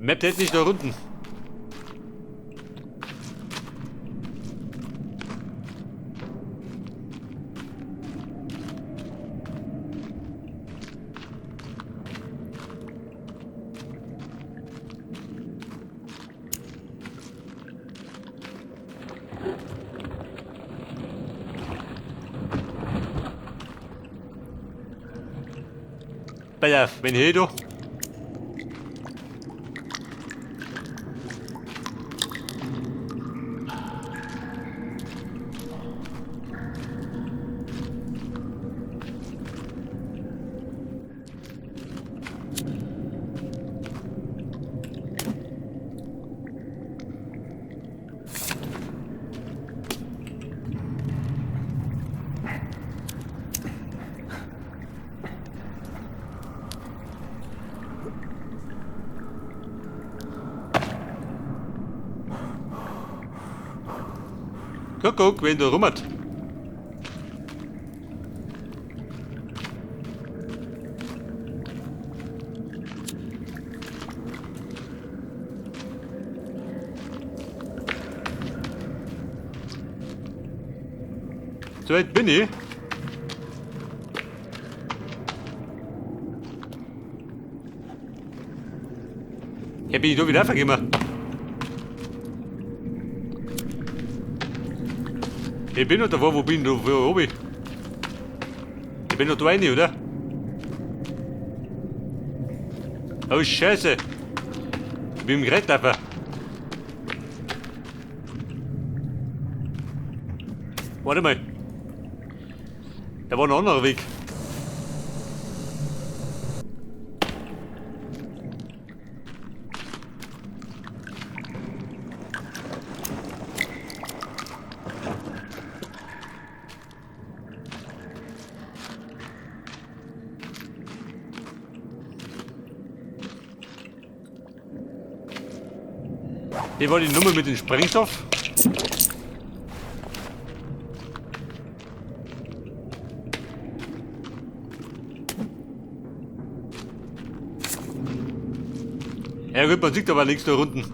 Map hält nicht da unten. Pass auf, wenn hier da. Guck, wen da rummert. So weit bin ich. Ja, bin ich da wieder gekommen. Ich bin noch da, wo bin ich da? Wo oben? Ich bin noch da rein, oder? Oh Scheiße! Ich bin im Gerät einfach. Warte mal. Da war ein anderer Weg. Hier war die Nummer mit dem Sprengstoff. Ja gut, man sieht aber nichts da unten.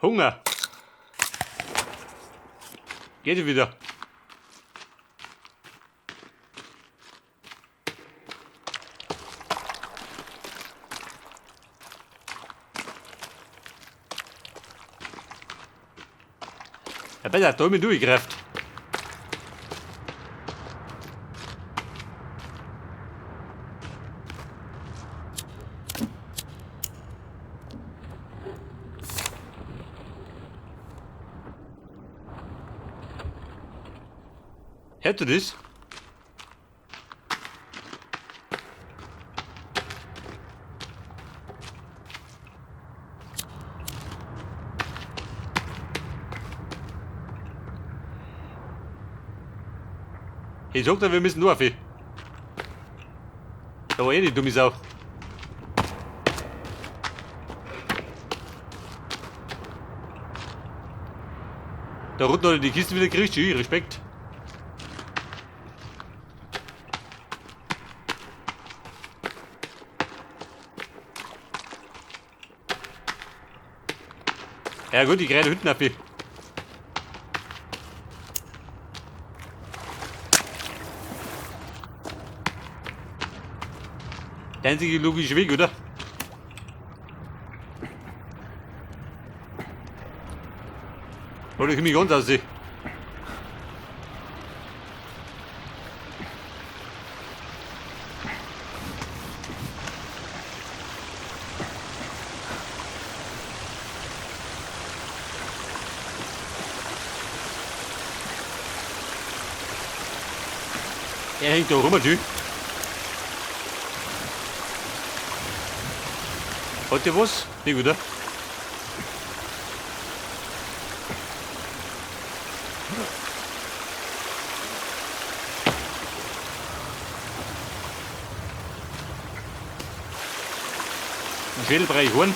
Hunger. Geht wieder. Ja, besser, da hab ich durchgegriffen. Hört du das? Ich sag dir, wir müssen nur auf. Da war eh die dumme Sau. Da unten hat er die Kiste wieder gekriegt, Respekt. Ja gut, ich renne hinten auf. Der einzige logische Weg, oder? Oder ich mich ganz aussehen. Er hängt da rum, natürlich. Hat der was? Nicht, oder? Ein Schädelbereich Horn.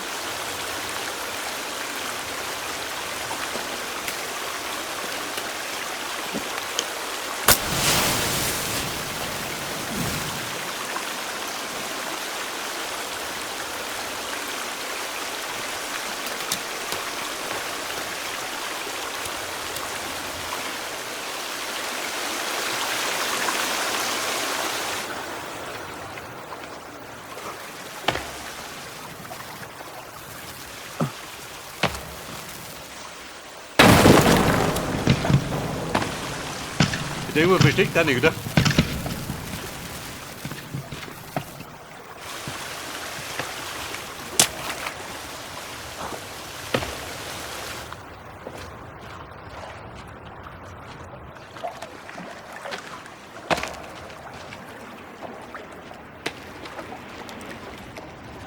Der irgendwo versteckt auch nicht, oder?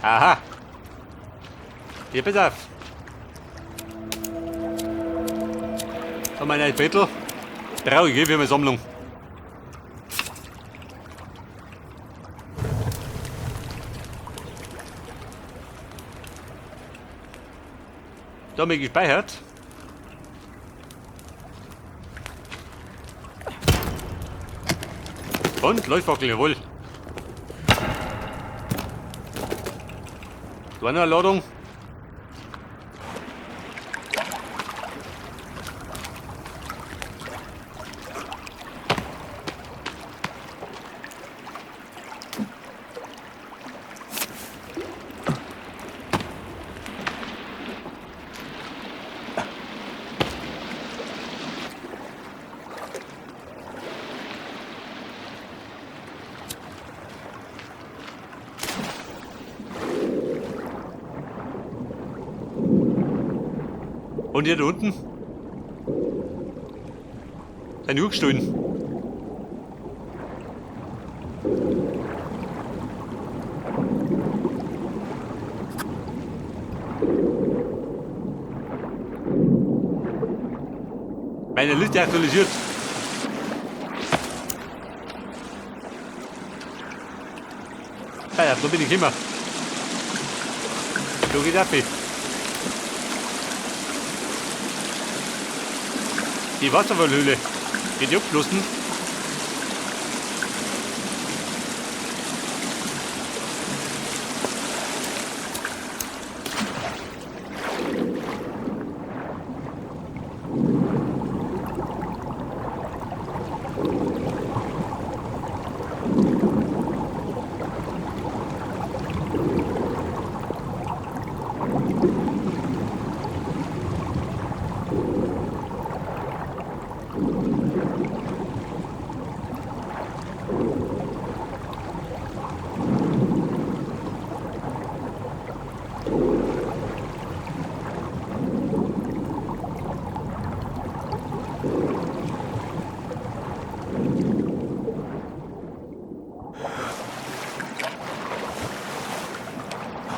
Aha. Hier, pass auf. Da mein neues Bettel. Brauche ich für meine Sammlung. Da haben wir gespeichert. Und Leuchtfackel, jawohl. Da war noch eine Ladung. Und hier da unten? Ein Juckstein. Meine Liste aktualisiert. Ja, da bin ich immer. Da geht ab. Die Wasserfallhöhle geht die abgeschlossen.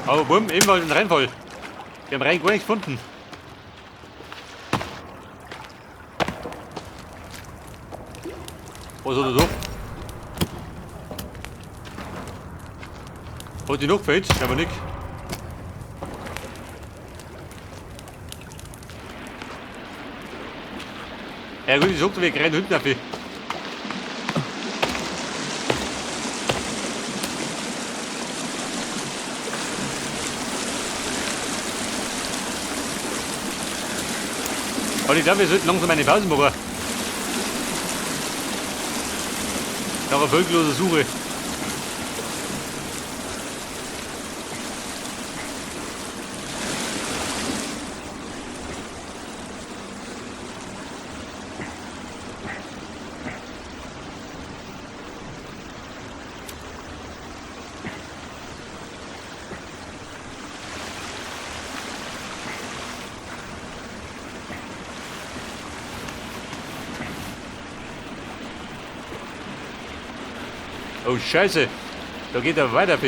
Aber bumm, eben war ein Reinfall. Wir haben rein gar nichts gefunden. Was hat er da? Hat die noch gefällt? Scheinbar nicht. Ja gut, ich sag dir, wir rennen hinten auf. Aber ich glaube, wir sollten langsam eine Pause machen. Nach erfolgloser Suche. Oh Scheiße, da geht er weiter.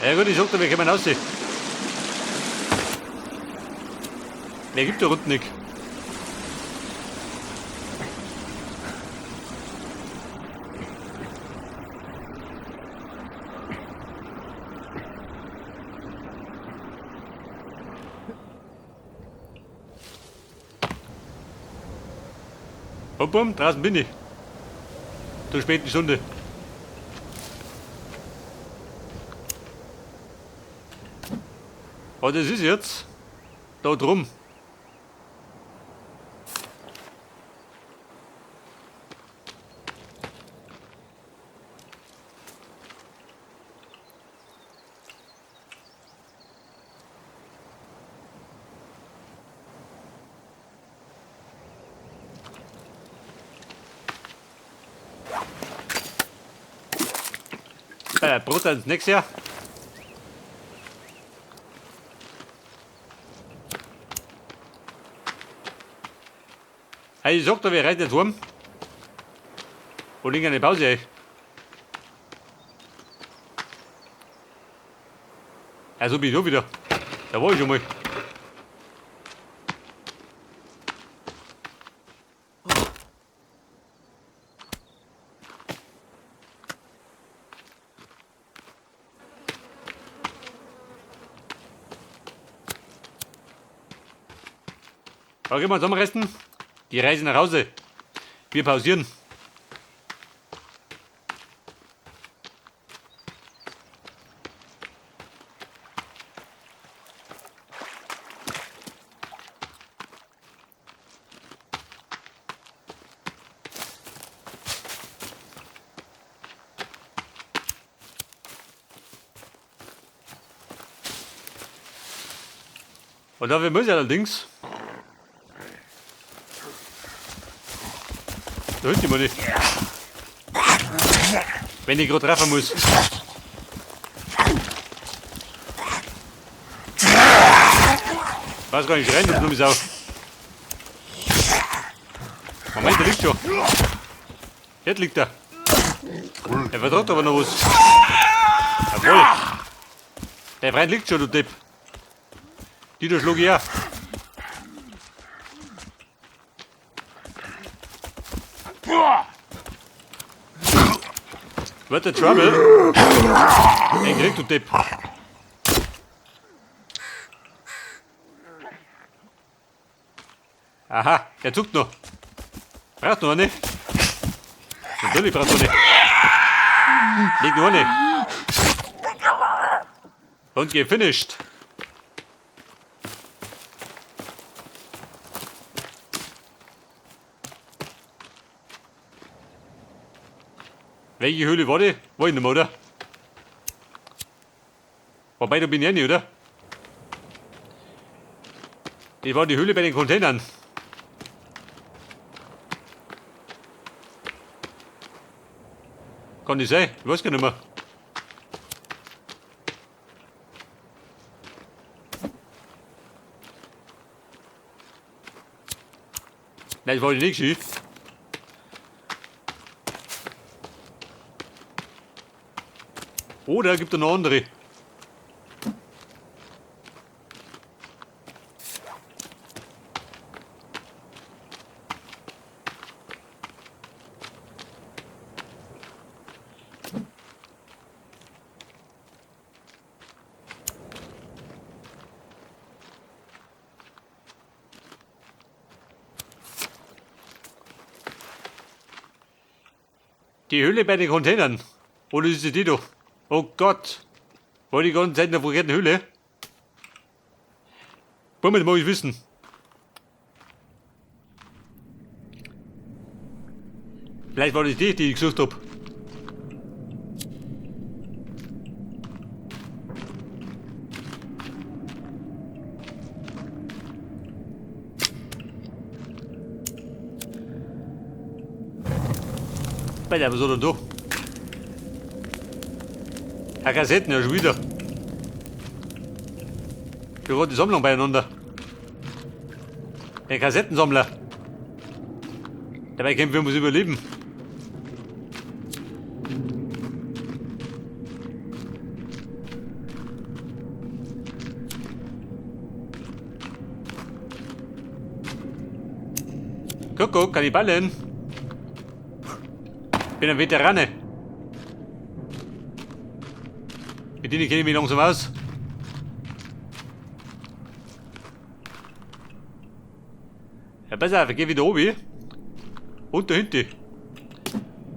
Ja gut, ich sag dir, wir kommen raus. Mehr gibt da unten nicht. Bum, bum, draußen bin ich. Zur späten Stunde. Was das ist jetzt? Da drum. Brot ans nächstes Jahr. Hey, ich sag dir, wir reiten jetzt heim. Und legen eine Pause ein. Also bin ich da wieder. Da war ich schon mal. Okay, mal zusammenreißen. Die Reise nach Hause. Wir pausieren. Und dafür muss ich allerdings. Da hinten immer nicht. Wenn ich gerade treffen muss. Weiß gar nicht, rein, du dumme Sau. Moment, der liegt schon. Jetzt liegt er. Er vertraut aber noch was. Jawohl. Der Freund liegt schon, du Depp. Die da schlug ich auch. What the trouble? Den krieg du Depp. Aha, der zuckt noch. Braucht noch eine. Natürlich braucht noch eine. Leg noch eine. Und gefinisht. Welche Höhle war die? War ich nicht mehr, oder? Wobei, da bin ich nicht, oder? Das war die Höhle bei den Containern. Kann das sein? Ich weiß gar nicht mehr. Nein, das war die nächste. Oder gibt es noch andere? Die Höhle bei den Containern. Oder ist die da? Oh Gott. War die ganze Zeit in der verkehrten Höhle? Moment, muss ich wissen. Vielleicht war das die, die ich gesucht hab. Bei was soll denn da? Ja, Kassetten, ja schon wieder. Wir die Sammlung beieinander. Der Kassettensammler. Dabei kämpfen wir ums Überleben. Kuckuck, Kannibalen. Bin ein Veterane. Mit denen kenne ich mich langsam aus. Ja, pass auf, ich geh wieder oben. Und dahinter.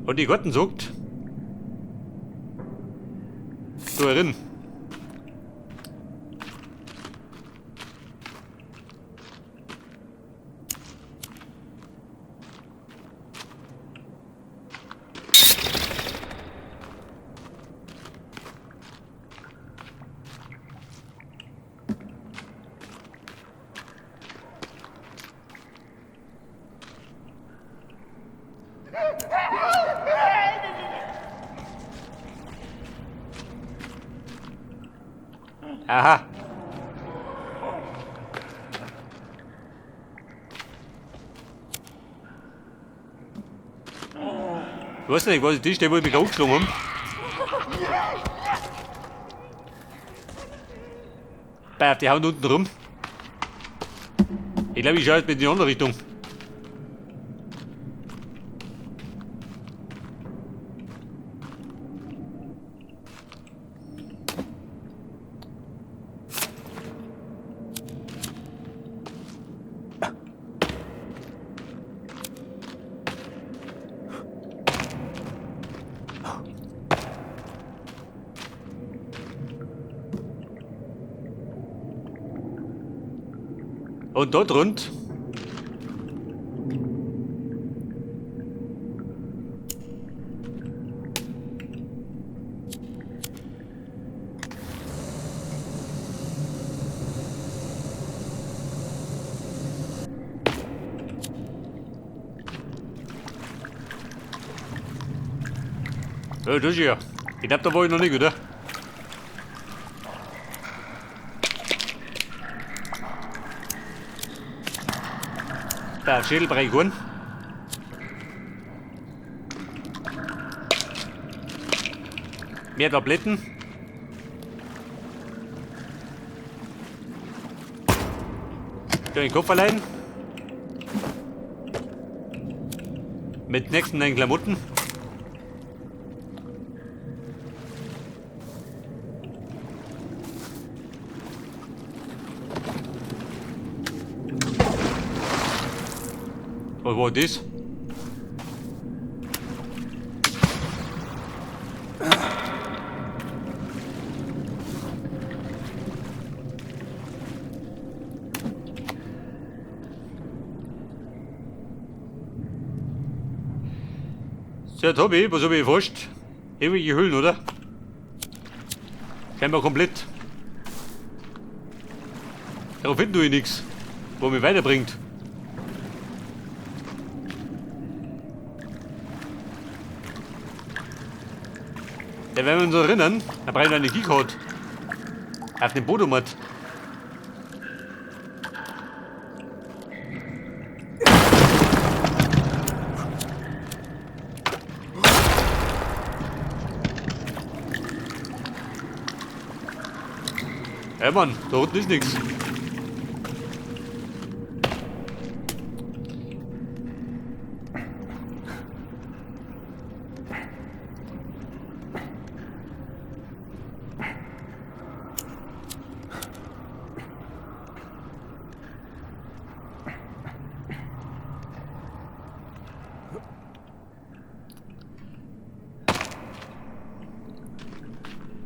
Und die Garten sagt. Da herin. Aha. Ich weiß nicht, was die Stelle, wo ich mich angeschlagen habe. Bah, die hauen unten rum. Ich glaube, ich schaue jetzt mit in die andere Richtung. Und dort rund. Ja, das ist ja. Ich glaube, da war ich noch nicht, oder? Der er Schädelbereich geworden. Mehr Tabletten. Den Kopf allein. Mit nächsten neuen Klamotten. Was war das? So, jetzt hab ich, was hab ich fast? Ewige Hüllen, oder? Scheinbar komplett. Darauf finden wir nichts, wo mich weiterbringt. Ja, wenn wir uns erinnern, da brauchen wir eine Keycard. Auf dem Bodomat. Hey Mann, da unten ist nichts.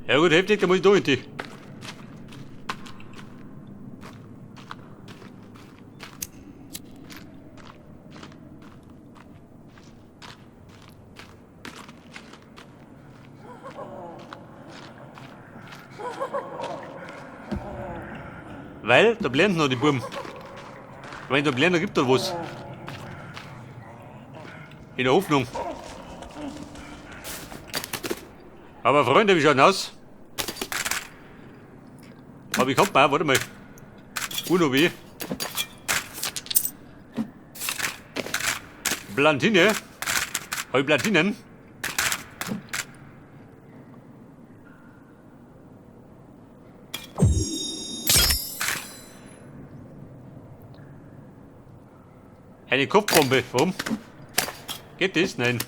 Ja gut, heftig, da muss ich durch die. Weil, da blenden noch die Buben. Wenn da blenden, gibt da was. In der Hoffnung. Aber Freunde, wie schaut denn aus? Aber ich komm mal, warte mal. Uno B. Plantine. Hab ich Platinen? Eine Kopfbombe. Warum? Geht das? Nein.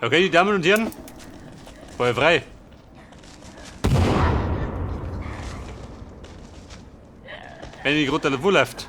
Okay, die Damen und Herren, Feuer frei. Wenn die gerade davor läuft.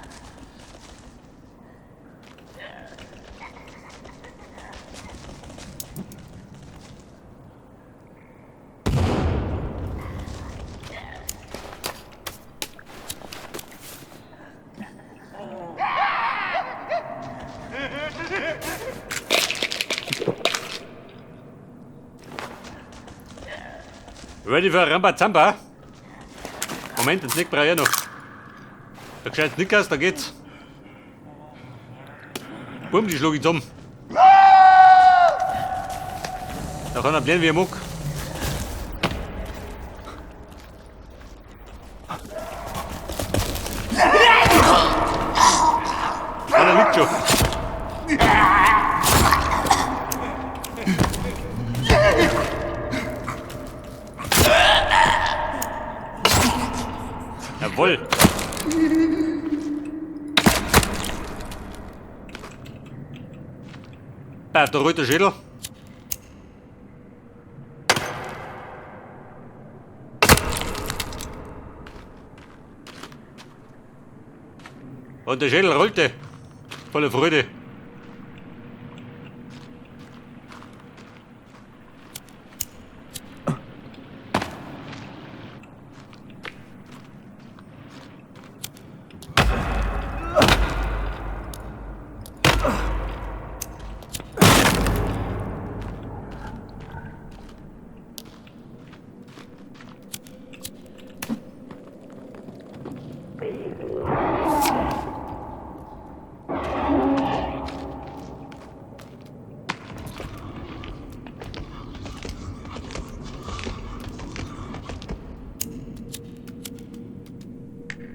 Ready for Rambazamba? Moment, den Snick brauche ich auch noch. Der gescheiten Snickers, da geht's. Bumm, die schlug ich zusammen. Da kann er blähen wie ein Muck. Einer liegt schon. Jawohl. Ah, der rote Schädel. Und der Schädel rollte. Voller Freude.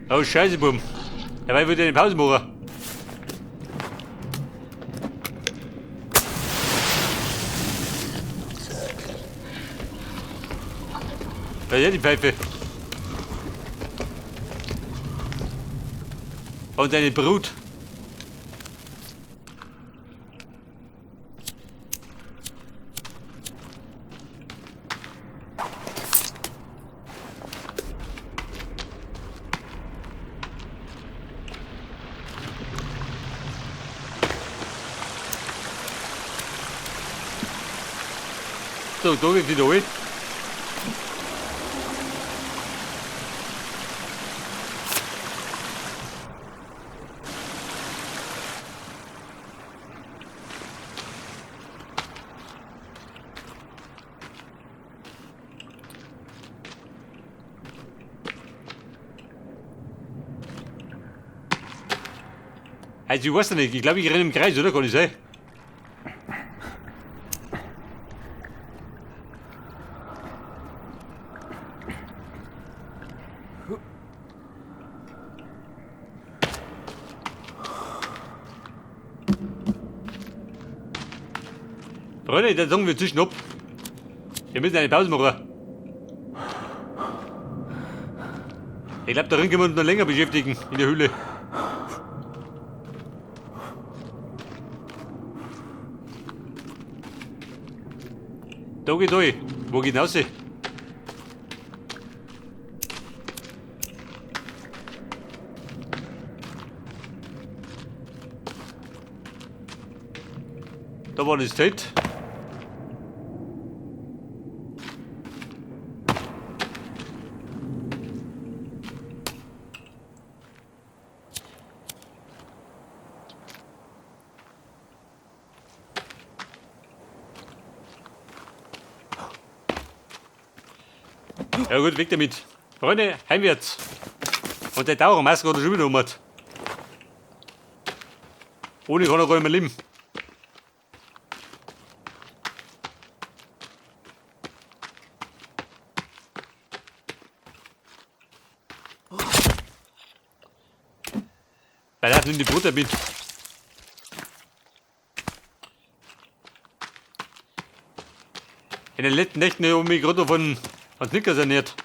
Oh Scheiße, Bum. Der Weib würde eine Pause machen. Da ist ja die Pfeife. Und eine Brut. So, da geht wieder rein. Also ich weiß nicht, ich glaube, ich renne im Kreis, oder? Kann ich sein? Freunde, dann sagen wir zwischen ab. Wir müssen eine Pause machen. Ich glaube, darin können wir uns noch länger beschäftigen, in der Höhle. Da geht rein. Wo geht raus? Da war das Zelt. Ja gut, weg damit. Freunde, heimwärts. Und der Tauchermaske hat er schon wieder um. Ohne kann er gar nicht mehr leben. Weil er nimmt die Butter mit. In den letzten Nächten habe ich mich gerade von Snickers ernährt.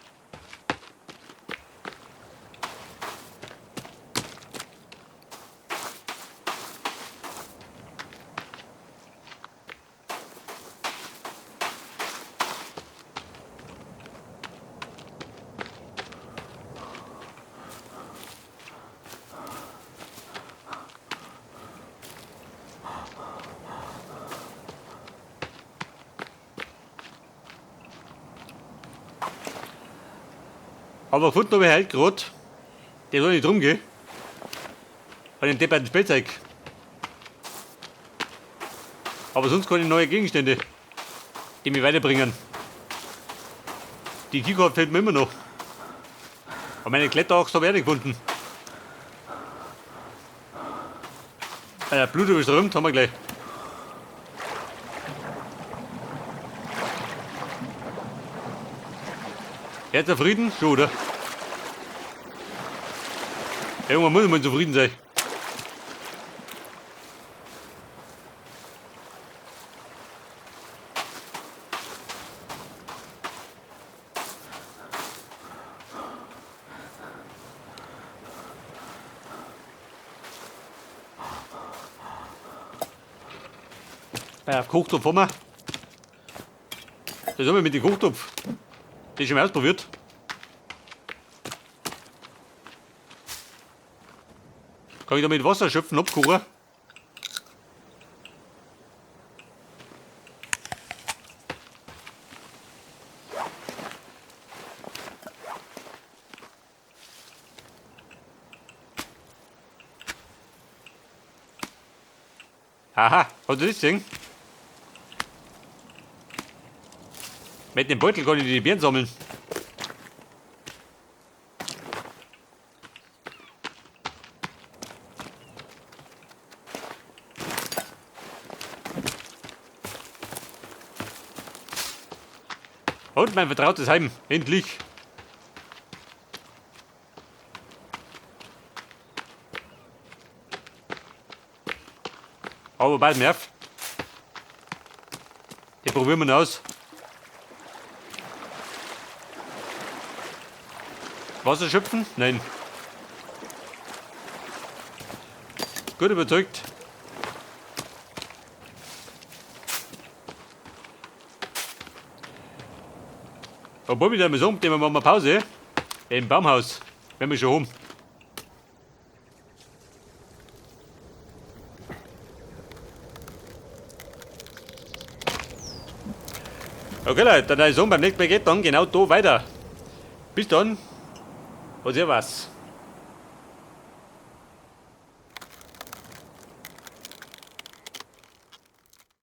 Aber gefunden habe ich heute gerade, der soll nicht rumgehen. Bei dem depperten Spielzeug. Aber sonst keine neuen Gegenstände, die mich weiterbringen. Die Keycard fehlt mir immer noch. Aber meine Kletterachse habe ich auch nicht gefunden. Alter, Blut überströmt, haben wir gleich. Jetzt zufrieden? Schon, oder? Irgendwann muss man zufrieden sein. Bei Kochtopf haben wir. Das haben wir mit dem Kochtopf. Das schon mal ausprobiert. Kann ich da mit Wasser schöpfen, abkochen? Aha, hast du das gesehen? Mit dem Beutel kann ich die Beeren sammeln. Und mein vertrautes Heim, endlich. Aber bald nerv. Die probieren wir noch aus. Wasser schöpfen? Nein. Gut überzeugt. Obwohl wir da mal sagen, wir machen wir Pause. Im Baumhaus, wenn wir schon haben. Okay Leute, dann ist so, beim nächsten Mal geht dann genau da weiter. Bis dann und servus.